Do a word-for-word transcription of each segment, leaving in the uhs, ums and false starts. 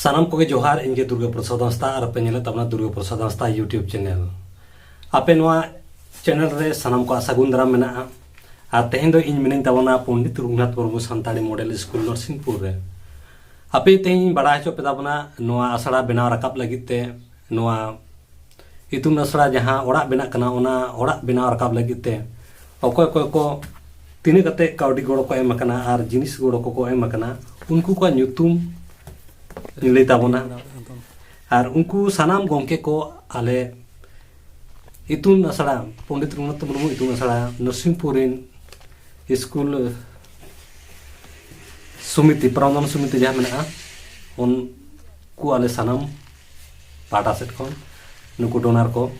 ᱥᱟᱱᱟᱢ ᱠᱚᱜᱮ ᱡᱚᱦᱟᱨ᱾ ᱤᱧ ᱜᱮ ᱫᱩᱨᱜᱟᱹ ᱯᱨᱚᱥᱟᱫᱽ ᱦᱟᱸᱥᱫᱟ ᱟᱨ ᱟᱯᱮ ᱧᱮᱞᱮᱫ ᱛᱟᱵᱚᱱᱟ ᱫᱩᱨᱜᱟᱹ ᱯᱨᱚᱥᱟᱫᱽ ᱦᱟᱸᱥᱫᱟ YouTube ᱪᱮᱱᱮᱞ᱾ ᱟᱯᱮ ᱱᱚᱣᱟ ᱪᱮᱱᱮᱞ ᱨᱮ ᱥᱟᱱᱟᱢ ᱠᱚᱣᱟᱜ ᱥᱟᱹᱜᱩᱱ ᱫᱟᱨᱟᱢ ᱢᱮᱱᱟᱜᱼᱟ᱾ ᱟᱨ ᱛᱮᱦᱮᱧ ᱫᱚ ᱤᱧ ᱢᱤᱱᱟᱹᱧ ᱛᱟᱵᱚᱱᱟ ᱯᱚᱱᱰᱤᱛ ᱨᱚᱜᱷᱩᱱᱟᱛᱷ ᱢᱩᱨᱢᱩ ᱥᱟᱱᱛᱟᱲᱤ ᱢᱚᱰᱮᱞ ᱥᱠᱩᱞ ᱱᱚᱨᱥᱤᱝᱯᱩᱨ ᱨᱮ᱾ ᱟᱯᱮ ᱛᱮᱦᱮᱧ ᱤᱧ ᱵᱟᱲᱟᱭ ᱦᱚᱪᱚ ᱯᱮ ᱛᱟᱵᱚᱱᱟ ᱱᱚᱣᱟ ᱟᱥᱲᱟ ᱵᱮᱱᱟᱣ ᱨᱟᱠᱟᱵ ᱞᱟᱹᱜᱤᱫ ᱛᱮ, ᱱᱚᱣᱟ ᱤᱛᱩᱱ ᱟᱥᱲᱟ ᱡᱟᱦᱟᱸ ᱚᱲᱟᱜ ᱵᱮᱱᱟᱜ ᱠᱟᱱᱟ, ᱚᱱᱟ ᱚᱲᱟᱜ ᱵᱮᱱᱟᱣ ᱨᱟᱠᱟᱵ ᱞᱟᱹᱜᱤᱫ ᱛᱮ ᱚᱠᱚᱭ ᱚᱠᱚᱭ ᱠᱚ ᱛᱤᱱᱟᱹᱜ ᱠᱟᱛᱮ ᱠᱟᱹᱣᱰᱤ ᱜᱚᱲᱚ ᱠᱚ ᱮᱢ ᱟᱠᱟᱱᱟ ᱟᱨ ᱡᱤᱱᱤᱥ ᱜᱚᱲᱚ ᱠᱚᱠᱚ ᱮᱢ ᱟᱠᱟᱱᱟ, ᱩᱱᱠᱩ ᱠᱚᱣᱟᱜ ᱧᱩᱛᱩᱢ ᱤᱧ ᱞᱟᱹᱭ ᱛᱟᱵᱚᱱᱟ᱾ ᱟᱨ ᱩᱱᱠᱩ ᱥᱟᱱᱟᱢ ᱜᱚᱢᱠᱮ ᱠᱚ ᱟᱞᱮ ᱤᱛᱩᱱ ᱟᱥᱲᱟ, ᱯᱚᱱᱰᱤᱛ ᱨᱚᱜᱷᱩᱱᱟᱛᱷ ᱢᱩᱨᱢᱩ ᱤᱛᱩᱱ ᱟᱥᱲᱟ ᱱᱚᱨᱥᱤᱝᱯᱩᱨ ᱨᱮᱱ ᱥᱠᱩᱞ ᱥᱚᱢᱤᱛᱤ, ᱯᱨᱚᱵᱚᱱᱫᱷᱚᱱ ᱥᱚᱢᱤᱛᱤ ᱡᱟᱦᱟᱸ ᱢᱮᱱᱟᱜᱼᱟ, ᱩᱱᱠᱩ ᱟᱞᱮ ᱥᱟᱱᱟᱢ ᱯᱟᱦᱴᱟ ᱥᱮᱫ ᱠᱷᱚᱱ ᱱᱩᱠᱩ ᱰᱳᱱᱟᱨ ᱠᱚ,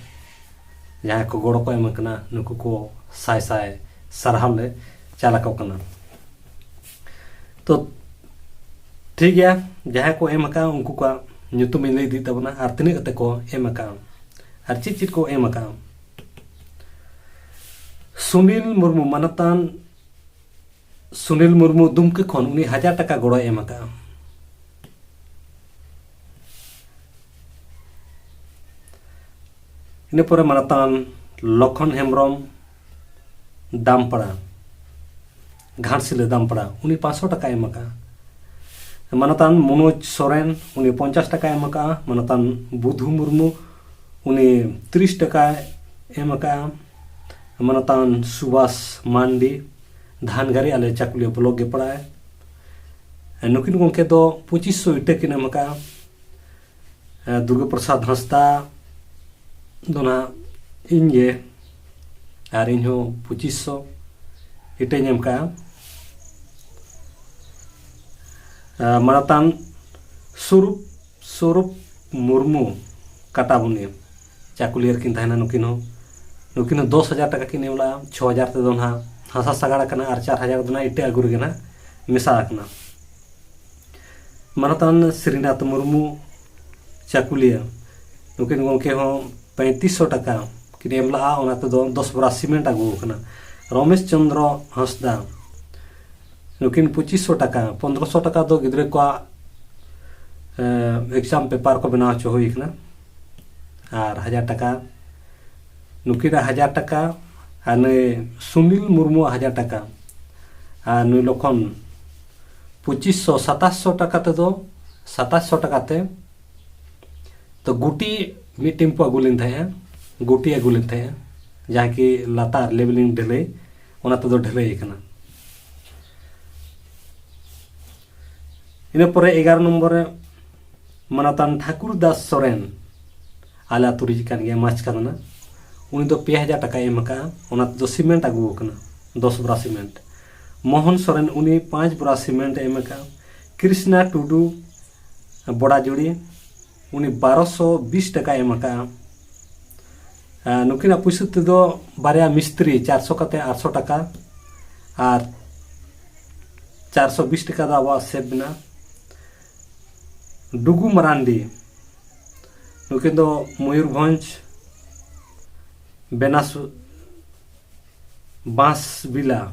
ᱡᱟᱦᱟᱸᱭ ᱠᱚ ᱜᱚᱲᱚ ᱠᱚ ᱮᱢ ᱟᱠᱟᱱᱟ, ᱱᱩᱠᱩ ᱠᱚ ᱥᱟᱭ ᱥᱟᱭ ᱥᱟᱨᱦᱟᱣ ᱞᱮ ᱪᱟᱞ ᱟᱠᱚ ᱠᱟᱱᱟ᱾ ᱛᱚ ᱴᱷᱤᱠ ᱜᱮᱭᱟ, ᱡᱟᱦᱟᱸᱭ ᱠᱚ ᱮᱢ ᱟᱠᱟᱫᱼᱟ ᱩᱱᱠᱩ ᱠᱚᱣᱟᱜ ᱧᱩᱛᱩᱢ ᱤᱧ ᱞᱟᱹᱭ ᱤᱫᱤᱭᱮᱫ ᱛᱟᱵᱚᱱᱟ ᱟᱨ ᱛᱤᱱᱟᱹᱜ ᱠᱟᱛᱮ ᱠᱚ ᱮᱢ ᱟᱠᱟᱫᱼᱟ ᱟᱨ ᱪᱮᱫ ᱪᱮᱫ ᱠᱚ ᱮᱢ ᱟᱠᱟᱫᱼᱟ᱾ ᱥᱩᱱᱤᱞ ᱢᱩᱨᱢᱩ, ᱢᱟᱱᱚᱛᱟᱱ ᱥᱩᱱᱤᱞ ᱢᱩᱨᱢᱩ ᱫᱩᱢᱠᱟᱹ ᱠᱷᱚᱱ ᱩᱱᱤ ᱦᱟᱡᱟᱨ ᱴᱟᱠᱟ ᱜᱚᱲᱚᱭ ᱮᱢ ᱟᱠᱟᱫᱼᱟ᱾ ᱤᱱᱟᱹ ᱯᱚᱨᱮ ᱢᱟᱱᱚᱛᱟᱱ ᱞᱚᱠᱷᱚᱱ ᱦᱮᱢᱵᱨᱚᱢ, ᱫᱟᱢᱯᱟᱲᱟ, ᱜᱷᱟᱴᱥᱤᱞᱟᱹ ᱫᱟᱢᱯᱟᱲᱟ, ᱩᱱᱤ ᱯᱟᱸᱪᱥᱚ ᱴᱟᱠᱟᱭ ᱮᱢ ᱟᱠᱟᱫᱼᱟ᱾ ᱢᱟᱱᱚᱛᱟᱱ ᱢᱚᱱᱳᱡᱽ ᱥᱚᱨᱮᱱ, ᱩᱱᱤ ᱯᱚᱧᱪᱟᱥ ᱴᱟᱠᱟᱭ ᱮᱢ ᱟᱠᱟᱫᱼᱟ᱾ ᱢᱟᱱᱚᱛᱟᱱ ᱵᱩᱫᱷᱩ ᱢᱩᱨᱢᱩ, ᱩᱱᱤ ᱛᱤᱨᱤᱥ ᱴᱟᱠᱟᱭ ᱮᱢ ᱟᱠᱟᱫᱼᱟ᱾ ᱢᱟᱱᱚᱛᱟᱱ ᱥᱩᱵᱷᱟᱥ ᱢᱟᱱᱰᱤ, ᱫᱷᱟᱱᱜᱟᱨᱤ, ᱟᱞᱮ ᱪᱟᱠᱩᱞᱤᱭᱟᱹ ᱵᱞᱚᱠ ᱜᱮ ᱯᱟᱲᱟᱜᱼᱟᱭ᱾ ᱱᱩᱠᱤᱱ ᱜᱚᱢᱠᱮ ᱫᱚ ᱯᱚᱸᱪᱤᱥ ᱥᱚ ᱤᱴᱟᱹ ᱠᱤᱱ ᱮᱢ ᱟᱠᱟᱫᱼᱟ᱾ ᱫᱩᱨᱜᱟᱹ ᱯᱨᱚᱥᱟᱫᱽ ᱦᱟᱸᱥᱫᱟ ᱫᱚ ᱱᱟᱦᱟᱜ ᱤᱧ ᱜᱮ, ᱟᱨ ᱤᱧ ᱦᱚᱸ ᱯᱚᱸᱪᱤᱥ ᱥᱚ ᱤᱴᱟᱹᱧ ᱮᱢ ᱠᱟᱜᱼᱟ᱾ ᱟᱨ ᱢᱟᱱᱚᱛᱟᱱ ᱥᱩᱨᱩᱯ, ᱥᱩᱨᱩᱯ ᱢᱩᱨᱢᱩ, ᱠᱟᱴᱟᱵᱩᱱᱤ, ᱪᱟᱠᱩᱞᱤᱭᱟᱹ ᱨᱮᱠᱤᱱ ᱛᱟᱦᱮᱱᱟ ᱱᱩᱠᱤᱱ ᱦᱚᱸ᱾ ᱱᱩᱠᱤᱱ ᱦᱚᱸ ᱫᱚᱥ ᱦᱟᱡᱟᱨ ᱴᱟᱠᱟ ᱠᱤᱱ ᱮᱢ ᱞᱟᱜᱼᱟ᱾ ᱪᱷᱚ ᱦᱟᱡᱟᱨ ᱛᱮᱫᱚ ᱱᱟᱦᱟᱜ ᱦᱟᱥᱟ ᱥᱟᱜᱟᱲ ᱟᱠᱟᱱᱟ ᱟᱨ ᱪᱟᱨ ᱦᱟᱡᱟᱨ ᱫᱚ ᱱᱟᱦᱟᱜ ᱤᱴᱟᱹ ᱟᱹᱜᱩ ᱨᱮᱜᱮ ᱱᱟᱦᱟᱜ ᱢᱮᱥᱟ ᱟᱠᱟᱱᱟ᱾ ᱢᱟᱱᱚᱛᱟᱱ ᱥᱨᱤᱱᱟᱛᱷ ᱢᱩᱨᱢᱩ, ᱪᱟᱠᱩᱞᱤᱭᱟᱹ, ᱱᱩᱠᱤᱱ ᱜᱚᱢᱠᱮ ᱦᱚᱸ ᱯᱚᱸᱭᱛᱨᱤᱥ ᱥᱚ ᱴᱟᱠᱟ ᱠᱤᱱ ᱮᱢ ᱞᱟᱜᱼᱟ, ᱚᱱᱟ ᱛᱮᱫᱚ ᱫᱚᱥ ᱵᱚᱨᱟ ᱥᱤᱢᱮᱱᱴ ᱟᱹᱜᱩ ᱟᱠᱟᱱᱟ᱾ ᱨᱚᱢᱮᱥ ᱪᱚᱸᱫᱽᱨᱚ ᱦᱟᱸᱥᱫᱟ, ᱱᱩᱠᱤᱱ ᱯᱚᱸᱪᱤᱥ ᱥᱚ ᱴᱟᱠᱟ, ᱯᱚᱱᱫᱽᱨᱚ ᱥᱚ ᱴᱟᱠᱟ ᱫᱚ ᱜᱤᱫᱽᱨᱟᱹ ᱠᱚᱣᱟᱜ, ᱮᱠᱡᱟᱢ ᱯᱮᱯᱟᱨ ᱠᱚ ᱵᱮᱱᱟᱣ ᱦᱚᱪᱚ ᱦᱩᱭ ᱠᱟᱱᱟ᱾ ᱟᱨ ᱦᱟᱡᱟᱨ ᱴᱟᱠᱟ, ᱱᱩᱠᱤᱱᱟᱜ ᱦᱟᱡᱟᱨ ᱴᱟᱠᱟ, ᱟᱨ ᱱᱩᱭ ᱥᱩᱱᱤᱞ ᱢᱩᱨᱢᱩᱣᱟᱜ ᱦᱟᱡᱟᱨ ᱴᱟᱠᱟ, ᱟᱨ ᱱᱩᱭ ᱞᱚᱠᱷᱚᱱ ᱯᱚᱸᱪᱤᱥ ᱥᱚ, ᱥᱟᱛᱟᱥ ᱥᱚ ᱴᱟᱠᱟ ᱛᱮᱫᱚ, ᱥᱟᱛᱟᱥ ᱥᱚ ᱴᱟᱠᱟ ᱛᱮ ᱛᱚ ᱜᱩᱴᱤ ᱢᱤᱫ ᱴᱮᱢᱯᱩ ᱟᱹᱜᱩ ᱞᱮᱱ ᱛᱟᱦᱮᱸᱜᱼᱟ, ᱜᱩᱴᱤ ᱟᱹᱜᱩ ᱞᱮᱱ ᱛᱟᱦᱮᱸᱜᱼᱟ, ᱡᱟᱦᱟᱸ ᱠᱤ ᱞᱟᱛᱟᱨ ᱞᱮᱵᱮᱞᱤᱝ ᱰᱷᱟᱹᱞᱟᱹᱭ, ᱚᱱᱟ ᱛᱮᱫᱚ ᱰᱷᱟᱹᱞᱟᱹᱭ ᱟᱠᱟᱱᱟ᱾ ᱤᱱᱟᱹ ᱯᱚᱨᱮ ᱮᱜᱟᱨᱚ ᱱᱚᱢᱵᱚᱨ ᱨᱮ ᱢᱟᱱᱚᱛᱟᱱ ᱴᱷᱟᱠᱩᱨ ᱫᱟᱥ ᱥᱚᱨᱮᱱ, ᱟᱞᱮ ᱟᱹᱛᱩ ᱨᱤᱡ ᱠᱟᱱ ᱜᱮᱭᱟ, ᱢᱟᱪᱠᱟᱸᱫᱽᱱᱟ᱾ ᱩᱱᱤ ᱫᱚ ᱯᱮ ᱦᱟᱡᱟᱨ ᱴᱟᱠᱟᱭ ᱮᱢ ᱟᱠᱟᱫᱼᱟ, ᱚᱱᱟ ᱛᱮᱫᱚ ᱥᱤᱢᱮᱱᱴ ᱟᱹᱜᱩ ᱟᱠᱟᱱᱟ, ᱫᱚᱥ ᱵᱚᱨᱟ ᱥᱤᱢᱮᱱᱴ᱾ ᱢᱳᱦᱚᱱ ᱥᱚᱨᱮᱱ, ᱩᱱᱤ ᱯᱟᱸᱪ ᱵᱚᱨᱟ ᱥᱤᱢᱮᱱᱴ ᱮ ᱮᱢ ᱟᱠᱟᱫᱼᱟ᱾ ᱠᱨᱤᱥᱱᱟ ᱴᱩᱰᱩ, ᱵᱚᱰᱟᱡᱩᱲᱤ, ᱩᱱᱤ ᱵᱟᱨᱚᱥᱚ ᱵᱤᱥ ᱴᱟᱠᱟᱭ ᱮᱢ ᱟᱠᱟᱫᱼᱟ᱾ ᱟᱨ ᱱᱩᱠᱤᱱᱟᱜ ᱯᱩᱭᱥᱟᱹ ᱛᱮᱫᱚ ᱵᱟᱨᱭᱟ ᱢᱤᱥᱛᱨᱤ ᱪᱟᱨᱥᱚ ᱠᱟᱛᱮ ᱟᱴᱥᱚ ᱴᱟᱠᱟ, ᱟᱨ ᱪᱟᱨᱥᱚ ᱵᱤᱥ ᱴᱟᱠᱟ ᱫᱚ ᱟᱵᱚᱣᱟᱜ ᱥᱮᱵᱷ ᱢᱮᱱᱟᱜᱼᱟ᱾ ᱰᱩᱜᱩ ᱢᱟᱨᱟᱱᱰᱤ, ᱱᱩᱠᱤᱱ ᱫᱚ ᱢᱚᱭᱩᱨᱵᱷᱚᱸᱡᱽ ᱵᱮᱱᱟᱥ ᱵᱟᱸᱥᱵᱤᱞᱟ,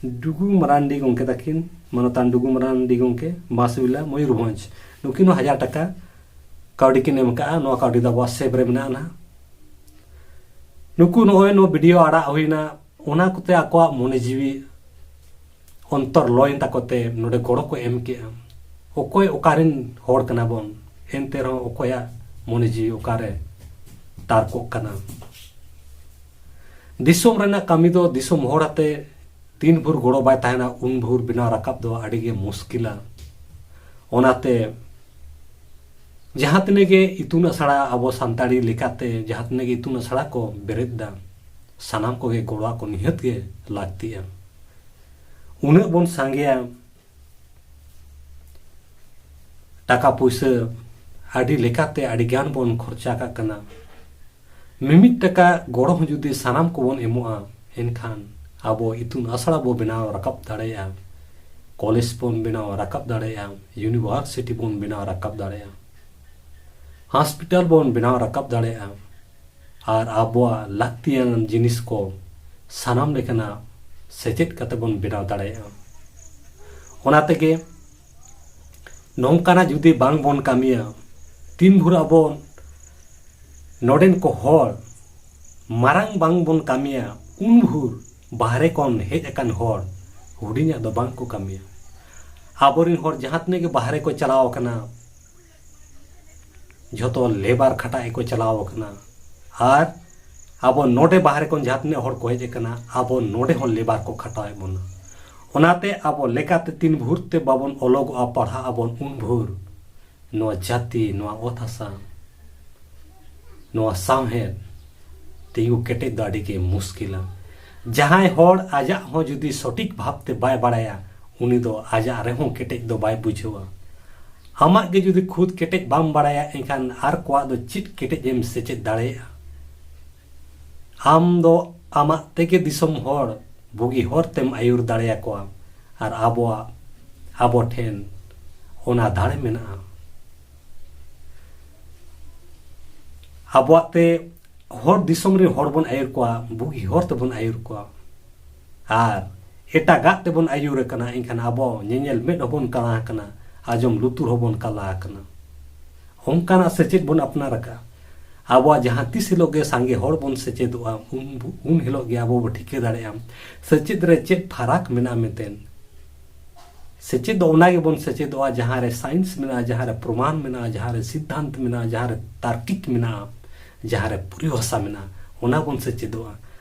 ᱰᱩᱜᱩ ᱢᱟᱨᱟᱱᱰᱤ ᱜᱚᱢᱠᱮ ᱛᱟᱹᱠᱤᱱ, ᱢᱟᱱᱚᱛᱟᱱ ᱰᱩᱜᱩ ᱢᱟᱨᱟᱱᱰᱤ ᱜᱚᱢᱠᱮ, ᱵᱟᱸᱥᱵᱤᱞᱟ, ᱢᱚᱭᱩᱨᱵᱷᱚᱸᱡᱽ, ᱱᱩᱠᱤᱱ ᱦᱚᱸ ᱦᱟᱡᱟᱨ ᱴᱟᱠᱟ ᱠᱟᱹᱣᱰᱤ ᱠᱤᱱ ᱮᱢ ᱟᱠᱟᱫᱼᱟ᱾ ᱱᱚᱣᱟ ᱠᱟᱹᱣᱰᱤ ᱫᱚ ᱟᱵᱚᱣᱟᱜ ᱥᱮᱵᱷ ᱨᱮ ᱢᱮᱱᱟᱜᱼᱟ ᱱᱟᱦᱟᱜ᱾ ᱱᱩᱠᱩ ᱱᱚᱜᱼᱚᱭ ᱱᱚᱣᱟ ᱵᱷᱤᱰᱤᱭᱳ ᱟᱲᱟᱜ ᱦᱩᱭᱱᱟ, ᱚᱱᱟ ᱠᱚᱛᱮ ᱟᱠᱚᱣᱟᱜ ᱢᱚᱱᱮ ᱡᱤᱣᱤ ᱚᱱᱛᱚᱨ ᱞᱚᱭᱮᱱ ᱛᱟᱠᱚ ᱛᱮ ᱱᱚᱰᱮ ᱜᱚᱲᱚ ᱠᱚ ᱮᱢ ᱠᱮᱜᱼᱟ᱾ ᱚᱠᱚᱭ ᱚᱠᱟᱨᱮᱱ ᱦᱚᱲ ᱠᱟᱱᱟ ᱵᱚᱱ, ᱮᱱᱛᱮ ᱨᱮᱦᱚᱸ ᱚᱠᱚᱭᱟᱜ ᱢᱚᱱᱮ ᱡᱤᱣᱤ ᱚᱠᱟᱨᱮ ᱛᱟᱨᱠᱚᱜ ᱠᱟᱱᱟ? ᱫᱤᱥᱚᱢ ᱨᱮᱱᱟᱜ ᱠᱟᱹᱢᱤ ᱫᱚ ᱫᱤᱥᱚᱢ ᱦᱚᱲ ᱟᱛᱮ ᱛᱤᱱ ᱵᱷᱳᱨ ᱜᱚᱲᱚ ᱵᱟᱭ ᱛᱟᱦᱮᱱᱟ, ᱩᱱ ᱵᱷᱳᱨ ᱵᱮᱱᱟᱣ ᱨᱟᱠᱟᱵ ᱫᱚ ᱟᱹᱰᱤ ᱜᱮ ᱢᱩᱥᱠᱤᱞᱟ᱾ ᱚᱱᱟᱛᱮ ᱡᱟᱦᱟᱸ ᱛᱤᱱᱟᱹᱜ ᱜᱮ ᱤᱛᱩᱱ ᱟᱥᱲᱟ ᱟᱵᱚ ᱥᱟᱱᱛᱟᱲᱤ ᱞᱮᱠᱟᱛᱮ ᱡᱟᱦᱟᱸ ᱛᱤᱱᱟᱹᱜ ᱜᱮ ᱤᱛᱩᱱ ᱟᱥᱲᱟ ᱠᱚ ᱵᱮᱨᱮᱫ ᱫᱟ, ᱥᱟᱱᱟᱢ ᱠᱚᱜᱮ ᱜᱚᱲᱚ ᱟᱠᱚ ᱱᱤᱦᱟᱹᱛ ᱜᱮ ᱞᱟᱹᱠᱛᱤᱜᱼᱟ᱾ ᱩᱱᱟᱹᱜ ᱵᱚᱱ ᱥᱟᱸᱜᱮᱭᱟ, ᱴᱟᱠᱟ ᱯᱩᱭᱥᱟᱹ ᱟᱹᱰᱤ ᱞᱮᱠᱟᱛᱮ ᱟᱹᱰᱤ ᱜᱟᱱ ᱵᱚᱱ ᱠᱷᱚᱨᱪᱟ ᱠᱟᱜ ᱠᱟᱱᱟ᱾ ᱢᱤᱢᱤᱫ ᱴᱟᱠᱟ ᱜᱚᱲᱚ ᱦᱚᱸ ᱡᱩᱫᱤ ᱥᱟᱱᱟᱢ ᱠᱚᱵᱚᱱ ᱮᱢᱚᱜᱼᱟ, ᱮᱱᱠᱷᱟᱱ ᱟᱵᱚ ᱤᱛᱩᱱ ᱟᱥᱲᱟ ᱵᱚ ᱵᱮᱱᱟᱣ ᱨᱟᱠᱟᱵ ᱫᱟᱲᱮᱭᱟᱜᱼᱟ, ᱠᱚᱞᱮᱡᱽ ᱵᱚᱱ ᱵᱮᱱᱟᱣ ᱨᱟᱠᱟᱵ ᱫᱟᱲᱮᱭᱟᱜᱼᱟ, ᱤᱭᱩᱱᱤᱵᱷᱟᱨᱥᱤᱴᱤ ᱵᱚᱱ ᱵᱮᱱᱟᱣ ᱨᱟᱠᱟᱵ ᱫᱟᱲᱮᱭᱟᱜᱼᱟ, ᱦᱚᱥᱯᱤᱴᱟᱞ ᱵᱚᱱ ᱵᱮᱱᱟᱣ ᱨᱟᱠᱟᱵ ᱫᱟᱲᱮᱭᱟᱜᱼᱟ, ᱟᱨ ᱟᱵᱚᱣᱟᱜ ᱞᱟᱹᱠᱛᱤᱭᱟᱱ ᱡᱤᱱᱤᱥ ᱠᱚ ᱥᱟᱱᱟᱢ ᱞᱮᱠᱟᱱᱟᱜ ᱥᱮᱪᱮᱫ ᱠᱟᱛᱮ ᱵᱚᱱ ᱵᱮᱱᱟᱣ ᱫᱟᱲᱮᱭᱟᱜᱼᱟ᱾ ᱚᱱᱟ ᱛᱮᱜᱮ ᱱᱚᱝᱠᱟᱱᱟᱜ ᱡᱩᱫᱤ ᱵᱟᱝ ᱵᱚᱱ ᱠᱟᱹᱢᱤᱭᱟ, ᱛᱤᱱ ᱵᱷᱳᱨ ᱟᱵᱚ ᱱᱚᱰᱮᱱ ᱠᱚ ᱦᱚᱲ ᱢᱟᱨᱟᱝ ᱵᱟᱝ ᱵᱚᱱ ᱠᱟᱹᱢᱤᱭᱟ, ᱩᱱ ᱵᱷᱳᱨ ᱵᱟᱦᱨᱮ ᱠᱷᱚᱱ ᱦᱮᱡ ᱟᱠᱟᱱ ᱦᱚᱲ ᱦᱩᱰᱤᱧᱟᱜ ᱫᱚ ᱵᱟᱝ ᱠᱚ ᱠᱟᱹᱢᱤᱭᱟ᱾ ᱟᱵᱚᱨᱮᱱ ᱦᱚᱲ ᱡᱟᱦᱟᱸ ᱛᱤᱱᱟᱹᱜ ᱜᱮ ᱵᱟᱦᱨᱮ ᱠᱚ ᱪᱟᱞᱟᱣ ᱟᱠᱟᱱᱟ, ᱡᱷᱚᱛᱚ ᱞᱮᱵᱟᱨ ᱠᱷᱟᱴᱟᱜ ᱜᱮᱠᱚ ᱪᱟᱞᱟᱣ ᱟᱠᱟᱱᱟ᱾ ᱟᱨ ᱟᱵᱚ ᱱᱚᱰᱮ ᱵᱟᱦᱨᱮ ᱠᱷᱚᱱ ᱡᱟᱦᱟᱸ ᱛᱤᱱᱟᱹᱜ ᱦᱚᱲ ᱠᱚ ᱦᱮᱡ ᱟᱠᱟᱱᱟ, ᱟᱵᱚ ᱱᱚᱰᱮ ᱦᱚᱸ ᱞᱮᱵᱟᱨ ᱠᱚ ᱠᱷᱟᱴᱟᱣᱮᱫ ᱵᱚᱱᱟ᱾ ᱚᱱᱟᱛᱮ ᱟᱵᱚ ᱞᱮᱠᱟᱛᱮ ᱛᱤᱱ ᱵᱷᱳᱨ ᱛᱮ ᱵᱟᱵᱚᱱ ᱚᱞᱚᱜᱚᱜᱼᱟ, ᱯᱟᱲᱦᱟᱜ ᱟᱵᱚᱱ, ᱩᱱ ᱵᱷᱳᱨ ᱱᱚᱣᱟ ᱡᱟᱹᱛᱤ, ᱱᱚᱣᱟ ᱚᱛ ᱦᱟᱥᱟ, ᱱᱚᱣᱟ ᱥᱟᱶᱦᱮᱫ ᱛᱤᱸᱜᱩ ᱠᱮᱴᱮᱡ ᱫᱚ ᱟᱹᱰᱤ ᱜᱮ ᱢᱩᱥᱠᱤᱞᱟ᱾ ᱡᱟᱦᱟᱸᱭ ᱦᱚᱲ ᱟᱡᱟᱜ ᱦᱚᱸ ᱡᱩᱫᱤ ᱥᱚᱴᱷᱤᱠ ᱵᱷᱟᱵᱽᱛᱮ ᱵᱟᱭ ᱵᱟᱲᱟᱭᱟ, ᱩᱱᱤ ᱫᱚ ᱟᱡᱟᱜ ᱨᱮᱦᱚᱸ ᱠᱮᱴᱮᱡ ᱫᱚ ᱵᱟᱭ ᱵᱩᱡᱷᱟᱹᱣᱟ᱾ ᱟᱢᱟᱜ ᱜᱮ ᱡᱩᱫᱤ ᱠᱷᱩᱫ ᱠᱮᱴᱮᱡ ᱵᱟᱢ ᱵᱟᱲᱟᱭᱟ, ᱮᱱᱠᱷᱟᱱ ᱟᱨ ᱠᱚᱣᱟᱜ ᱫᱚ ᱪᱮᱫ ᱠᱮᱴᱮᱡ ᱮᱢ ᱥᱮᱪᱮᱫ ᱫᱟᱲᱮᱭᱟᱜᱼᱟ? ᱟᱢ ᱫᱚ ᱟᱢᱟᱜ ᱛᱮᱜᱮ ᱫᱤᱥᱚᱢ ᱦᱚᱲ ᱵᱩᱜᱤ ᱦᱚᱨ ᱛᱮᱢ ᱟᱹᱭᱩᱨ ᱫᱟᱲᱮᱭᱟᱠᱚᱣᱟ᱾ ᱟᱨ ᱟᱵᱚᱣᱟᱜ, ᱟᱵᱚ ᱴᱷᱮᱱ ᱚᱱᱟ ᱫᱟᱲᱮ ᱢᱮᱱᱟᱜᱼᱟ᱾ ᱟᱵᱚᱣᱟᱜ ᱛᱮ ᱦᱚᱲ ᱫᱤᱥᱚᱢ ᱨᱮ ᱦᱚᱲ ᱵᱚᱱ ᱟᱹᱭᱩᱨ ᱠᱚᱣᱟ, ᱵᱩᱜᱤ ᱦᱚᱨ ᱛᱮᱵᱚᱱ ᱟᱹᱭᱩᱨ ᱠᱚᱣᱟ᱾ ᱟᱨ ᱮᱴᱟᱜᱟᱜ ᱛᱮᱵᱚᱱ ᱟᱹᱭᱩᱨ ᱟᱠᱟᱱᱟ, ᱮᱱᱠᱷᱟᱱ ᱟᱵᱚ ᱧᱮᱧᱮᱞ ᱢᱮᱫ ᱦᱚᱸᱵᱚᱱ ᱠᱟᱞᱟ ᱟᱠᱟᱱᱟ, ᱟᱸᱡᱚᱢ ᱞᱩᱛᱩᱨ ᱦᱚᱸᱵᱚᱱ ᱠᱟᱞᱟ ᱟᱠᱟᱱᱟ᱾ ᱚᱱᱠᱟᱱᱟᱜ ᱥᱮᱪᱮᱫ ᱵᱚᱱ ᱟᱯᱱᱟᱨ ᱟᱠᱟᱫᱼᱟ᱾ ᱟᱵᱚᱣᱟᱜ ᱡᱟᱦᱟᱸ ᱛᱤᱥ ᱦᱤᱞᱳᱜ ᱜᱮ ᱥᱟᱸᱜᱮ ᱦᱚᱲ ᱵᱚᱱ ᱥᱮᱪᱮᱫᱚᱜᱼᱟ, ᱩᱱ, ᱩᱱ ᱦᱤᱞᱳᱜ ᱜᱮ ᱟᱵᱚ ᱵᱚ ᱴᱷᱤᱠᱟᱹ ᱫᱟᱲᱮᱭᱟᱜᱼᱟ ᱥᱮᱪᱮᱫ ᱨᱮ ᱪᱮᱫ ᱯᱷᱟᱨᱟᱠ ᱢᱮᱱᱟᱜᱼᱟ ᱢᱮᱱᱛᱮ᱾ ᱥᱮᱪᱮᱫ ᱫᱚ ᱚᱱᱟ ᱜᱮᱵᱚᱱ ᱥᱮᱪᱮᱫᱚᱜᱼᱟ ᱡᱟᱦᱟᱸ ᱨᱮ ᱥᱟᱭᱮᱱᱥ ᱢᱮᱱᱟᱜᱼᱟ, ᱡᱟᱦᱟᱸ ᱨᱮ ᱯᱨᱚᱢᱟᱱ ᱢᱮᱱᱟᱜᱼᱟ, ᱡᱟᱦᱟᱸ ᱨᱮ ᱥᱤᱫᱽᱫᱷᱟᱱᱛ ᱢᱮᱱᱟᱜᱼᱟ, ᱡᱟᱦᱟᱸ ᱨᱮ ᱛᱟᱨᱠᱤᱠ ᱢᱮᱱᱟᱜᱼᱟ, ᱡᱟᱦᱟᱸ ᱨᱮ ᱯᱚᱨᱤᱵᱷᱟᱥᱟ ᱢᱮᱱᱟᱜᱼᱟ, ᱚᱱᱟ ᱵᱚᱱ ᱥᱮᱪᱮᱫᱚᱜᱼᱟ᱾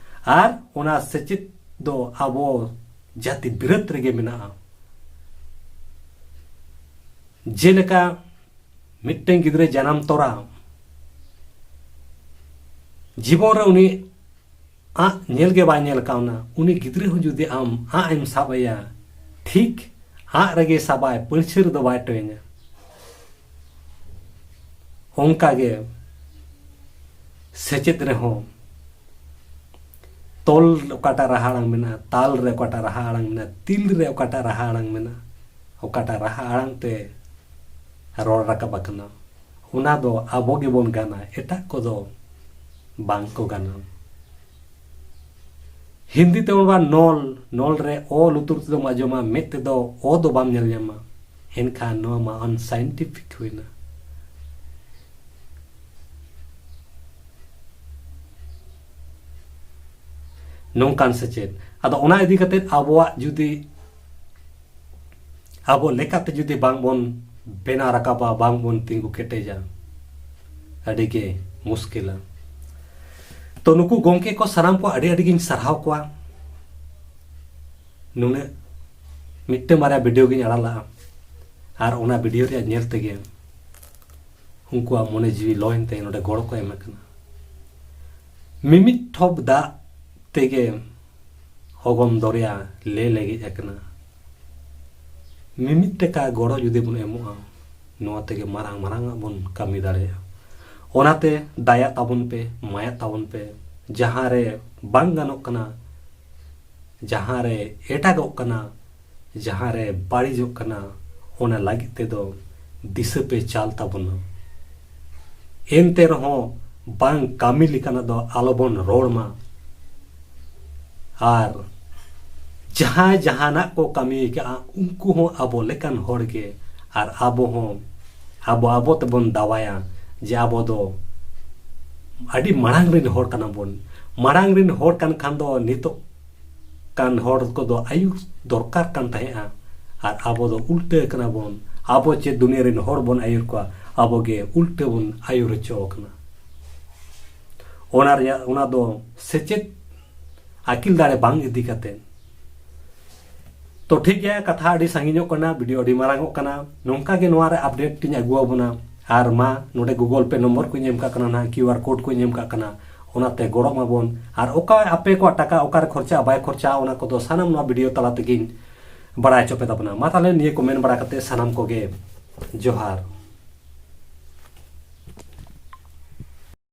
ᱟᱨ ᱚᱱᱟ ᱥᱮᱪᱮᱫ ᱫᱚ ᱟᱵᱚ ᱡᱟᱹᱛᱤ ᱵᱤᱨᱟᱹᱫ ᱨᱮᱜᱮ ᱢᱮᱱᱟᱜᱼᱟ᱾ ᱡᱮᱞᱮᱠᱟ ᱢᱤᱫᱴᱮᱱ ᱜᱤᱫᱽᱨᱟᱹ ᱡᱟᱱᱟᱢ ᱛᱚᱨᱟ ᱡᱤᱵᱚᱱ ᱨᱮ ᱩᱱᱤ ᱟᱸᱜ ᱧᱮᱞ ᱜᱮ ᱵᱟᱭ ᱧᱮᱞ ᱠᱟᱣᱱᱟ, ᱩᱱᱤ ᱜᱤᱫᱽᱨᱟᱹ ᱦᱚᱸ ᱡᱩᱫᱤ ᱟᱢ ᱟᱸᱜ ᱮᱢ ᱥᱟᱵ ᱟᱭᱟ, ᱴᱷᱤᱠ ᱟᱸᱜ ᱨᱮᱜᱮ ᱥᱟᱵᱟᱭ, ᱯᱟᱹᱧᱪᱷᱟᱹ ᱨᱮᱫᱚ ᱵᱟᱭ ᱴᱚᱭᱮᱧᱟ᱾ ᱚᱱᱠᱟᱜᱮ ᱥᱮᱪᱮᱫ ᱨᱮᱦᱚᱸ ᱛᱚᱞ ᱚᱠᱟᱴᱟᱜ ᱨᱟᱦᱟ ᱟᱲᱟᱝ ᱢᱮᱱᱟᱜᱼᱟ, ᱛᱟᱞ ᱨᱮ ᱚᱠᱟᱴᱟᱜ ᱨᱟᱦᱟ ᱟᱲᱟᱝ ᱢᱮᱱᱟᱜᱼᱟ, ᱛᱤᱞ ᱨᱮ ᱚᱠᱟᱴᱟᱜ ᱨᱟᱦᱟ ᱟᱲᱟᱝ ᱢᱮᱱᱟᱜᱼᱟ, ᱚᱠᱟᱴᱟᱜ ᱨᱟᱦᱟ ᱟᱲᱟᱝ ᱛᱮ ᱨᱚᱲ ᱨᱟᱠᱟᱵ ᱟᱠᱟᱱᱟ, ᱚᱱᱟ ᱫᱚ ᱟᱵᱚ ᱜᱮᱵᱚᱱ ᱜᱟᱱᱟ, ᱮᱴᱟᱜ ᱠᱚᱫᱚ ᱵᱟᱝ ᱠᱚ ᱜᱟᱱᱟ᱾ ᱦᱤᱱᱫᱤ ᱛᱮ ᱚᱱᱟ ᱱᱚᱞ, ᱱᱚᱞ ᱨᱮ ᱚ ᱞᱩᱛᱩᱨ ᱛᱮᱫᱚᱢ ᱟᱸᱡᱚᱢᱟ, ᱢᱮᱫ ᱛᱮᱫᱚ ᱚ ᱫᱚ ᱵᱟᱢ ᱧᱮᱞ ᱧᱟᱢᱟ᱾ ᱮᱱᱠᱷᱟᱱ ᱱᱚᱣᱟ ᱢᱟ unscientific ᱦᱩᱭᱱᱟ᱾ ᱱᱚᱝᱠᱟᱱ ᱥᱮᱪᱮᱫ᱾ ᱟᱫᱚ ᱚᱱᱟ ᱤᱫᱤ ᱠᱟᱛᱮ ᱟᱵᱚᱣᱟᱜ ᱡᱩᱫᱤ, ᱟᱵᱚ ᱞᱮᱠᱟᱛᱮ ᱡᱩᱫᱤ ᱵᱟᱝ ᱵᱚᱱ ᱵᱮᱱᱟᱣ ᱨᱟᱠᱟᱵᱟ, ᱵᱟᱝ ᱵᱚᱱ ᱛᱤᱸᱜᱩ ᱠᱮᱴᱮᱡᱟ, ᱟᱹᱰᱤ ᱜᱮ ᱢᱩᱥᱠᱤᱞᱟ᱾ ᱛᱚ ᱱᱩᱠᱩ ᱜᱚᱢᱠᱮ ᱠᱚ ᱥᱟᱱᱟᱢ ᱠᱚ ᱟᱹᱰᱤ ᱟᱹᱰᱤ ᱜᱤᱧ ᱥᱟᱨᱦᱟᱣ ᱠᱚᱣᱟ᱾ ᱱᱩᱱᱟᱹᱜ ᱢᱤᱫᱴᱟᱝ ᱵᱟᱨᱭᱟ video ᱜᱤᱧ ᱟᱲᱟᱜ ᱞᱟᱜᱼᱟ, ᱟᱨ ᱚᱱᱟ video ᱨᱮᱭᱟᱜ ᱧᱮᱞ ᱛᱮᱜᱮ ᱩᱱᱠᱩᱣᱟᱜ ᱢᱚᱱᱮ ᱡᱤᱣᱤ ᱞᱚᱭᱮᱱ ᱛᱮ ᱱᱚᱰᱮ ᱜᱚᱲᱚ ᱠᱚ ᱮᱢ ᱟᱠᱟᱱᱟ᱾ ᱢᱤᱢᱤᱫ ᱴᱷᱚᱯ ᱫᱟᱜ ᱛᱮᱜᱮ ᱚᱜᱚᱢ ᱫᱚᱨᱭᱟ ᱞᱮ ᱞᱮᱜᱮᱡ ᱟᱠᱟᱱᱟ᱾ ᱢᱤᱢᱤᱫ ᱴᱟᱠᱟ ᱜᱚᱲᱚ ᱡᱩᱫᱤ ᱵᱚᱱ ᱮᱢᱚᱜᱼᱟ, ᱱᱚᱣᱟ ᱛᱮᱜᱮ ᱢᱟᱨᱟᱝ ᱢᱟᱨᱟᱝ ᱟᱜ ᱵᱚᱱ ᱠᱟᱹᱢᱤ ᱫᱟᱲᱮᱭᱟᱜᱼᱟ᱾ ᱚᱱᱟᱛᱮ ᱫᱟᱭᱟ ᱛᱟᱵᱚᱱ ᱯᱮ, ᱢᱟᱭᱟ ᱛᱟᱵᱚᱱ ᱯᱮ᱾ ᱡᱟᱦᱟᱸ ᱨᱮ ᱵᱟᱝ ᱜᱟᱱᱚᱜ ᱠᱟᱱᱟ, ᱡᱟᱦᱟᱸ ᱨᱮ ᱮᱴᱟᱜᱚᱜ ᱠᱟᱱᱟ, ᱡᱟᱦᱟᱸ ᱨᱮ ᱵᱟᱹᱲᱤᱡᱚᱜ ᱠᱟᱱᱟ, ᱚᱱᱟ ᱞᱟᱹᱜᱤᱫ ᱛᱮᱫᱚ ᱫᱤᱥᱟᱹ ᱯᱮ ᱪᱟᱞ ᱛᱟᱵᱚᱱᱟ᱾ ᱮᱱᱛᱮ ᱨᱮᱦᱚᱸ ᱵᱟᱝ ᱠᱟᱹᱢᱤ ᱞᱮᱠᱟᱱᱟᱜ ᱫᱚ ᱟᱞᱚᱵᱚᱱ ᱨᱚᱲ ᱢᱟ᱾ ᱟᱨ ᱡᱟᱦᱟᱸᱭ ᱡᱟᱦᱟᱱᱟᱜ ᱠᱚ ᱠᱟᱹᱢᱤ ᱟᱠᱟᱫᱼᱟ, ᱩᱱᱠᱩ ᱦᱚᱸ ᱟᱵᱚ ᱞᱮᱠᱟᱱ ᱦᱚᱲ ᱜᱮ᱾ ᱟᱨ ᱟᱵᱚ ᱦᱚᱸ ᱟᱵᱚ ᱟᱵᱚ ᱛᱮᱵᱚᱱ ᱫᱟᱣᱟᱭᱟ ᱡᱮ ᱟᱵᱚ ᱫᱚ ᱟᱹᱰᱤ ᱢᱟᱲᱟᱝ ᱨᱮᱱ ᱦᱚᱲ ᱠᱟᱱᱟ ᱵᱚᱱ᱾ ᱢᱟᱲᱟᱝ ᱨᱮᱱ ᱦᱚᱲ ᱠᱟᱱ ᱠᱷᱟᱱ ᱫᱚ ᱱᱤᱛᱚᱜ ᱠᱟᱱ ᱦᱚᱲ ᱠᱚᱫᱚ ᱟᱹᱭᱩᱨ ᱫᱚᱨᱠᱟᱨ ᱠᱟᱱ ᱛᱟᱦᱮᱸᱫᱼᱟ, ᱟᱨ ᱟᱵᱚ ᱫᱚ ᱩᱞᱴᱟᱹ ᱠᱟᱱᱟ ᱵᱚᱱ᱾ ᱟᱵᱚ ᱪᱮᱫ ᱫᱩᱱᱤᱭᱟᱹ ᱨᱮᱱ ᱦᱚᱲ ᱵᱚᱱ ᱟᱹᱭᱩᱨ ᱠᱚᱣᱟ, ᱟᱵᱚ ᱜᱮ ᱩᱞᱴᱟᱹ ᱵᱚᱱ ᱟᱹᱭᱩᱨ ᱦᱚᱪᱚ ᱟᱠᱟᱱᱟ᱾ ᱚᱱᱟ ᱨᱮᱭᱟᱜ, ᱚᱱᱟ ᱫᱚ ᱥᱮᱪᱮᱫ ᱟᱹᱠᱤᱞ ᱫᱟᱲᱮ ᱵᱟᱝ ᱤᱫᱤ ᱠᱟᱛᱮ᱾ ᱛᱚ ᱴᱷᱤᱠ ᱜᱮᱭᱟ, ᱠᱟᱛᱷᱟ ᱟᱹᱰᱤ ᱥᱟᱺᱜᱤᱧᱚᱜ ᱠᱟᱱᱟ, video ᱟᱹᱰᱤ ᱢᱟᱨᱟᱝᱚᱜ ᱠᱟᱱᱟ᱾ ᱱᱚᱝᱠᱟ ᱜᱮ ᱱᱚᱣᱟ ᱨᱮ update ᱤᱧ ᱟᱹᱜᱩ ᱟᱵᱚᱱᱟ᱾ ᱟᱨ ᱢᱟ ᱱᱚᱰᱮ Google Pay number ᱠᱚᱧ ᱮᱢ ᱠᱟᱜ ᱠᱟᱱᱟ ᱱᱟᱦᱟᱜ, QR code ᱠᱚᱧ ᱮᱢ ᱠᱟᱜ ᱠᱟᱱᱟ, ᱚᱱᱟᱛᱮ ᱜᱚᱲᱚᱜ ᱢᱟᱵᱚᱱ᱾ ᱟᱨ ᱚᱠᱟ ᱟᱯᱮ ᱠᱚᱣᱟᱜ ᱴᱟᱠᱟ ᱚᱠᱟᱨᱮ ᱠᱷᱚᱨᱪᱟᱜᱼᱟ ᱵᱟᱭ ᱠᱷᱚᱨᱪᱟᱜᱼᱟ, ᱚᱱᱟ ᱠᱚᱫᱚ ᱥᱟᱱᱟᱢ ᱱᱚᱣᱟ video ᱛᱟᱞᱟ ᱛᱮᱜᱮᱧ ᱵᱟᱲᱟᱭ ᱦᱚᱪᱚ ᱯᱮ ᱛᱟᱵᱚᱱᱟ᱾ ᱢᱟ ᱛᱟᱦᱞᱮ ᱱᱤᱭᱟᱹ ᱠᱚ ᱢᱮᱱ ᱵᱟᱲᱟ ᱠᱟᱛᱮ ᱥᱟᱱᱟᱢ ᱠᱚᱜᱮ ᱡᱚᱦᱟᱨ᱾